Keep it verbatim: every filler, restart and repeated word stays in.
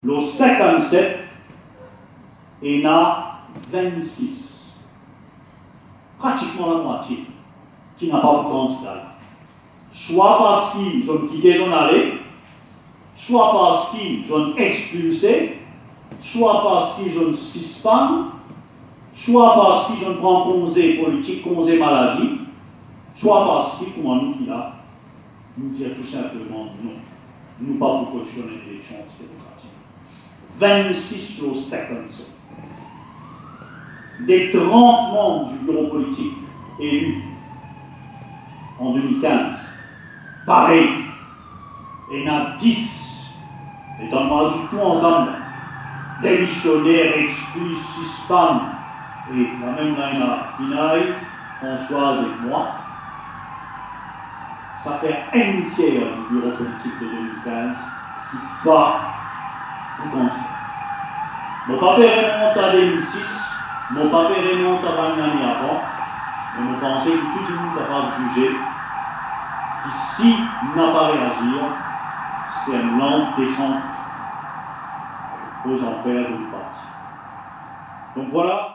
Lor sinkannset, ena vennsis, pratikman lamwatie, ki napa pou kandida la. Swa parski zot kite zot ale, swa parski zot expilse, swa parski zot sispann, swa parski zot pran konze politik, konze maladi, swa parski, kouma nou ki la, nou dir tou sinpleman non. Nou pa pou kosion enn eleksion antidemokratik. Vennsis lor sinkannset. De trant manm di biro politik eli an de mil kinz, parey, ena dis, letan nou azout tou ansam, demisioner, expilse, sispann, e lamem la ena Pinay, Françoise ek mwa, sa fer enn tier di biro politik de de mil kinz ki pa pou kandida. Mo pa pe remont a de mil sis, mo pa pe remont a bann lane avan, me mo panse ki tou dimoun kapav zize ki si nou napa reazir, se enn lanp desann o zanfer de nou parti. Donk vwala.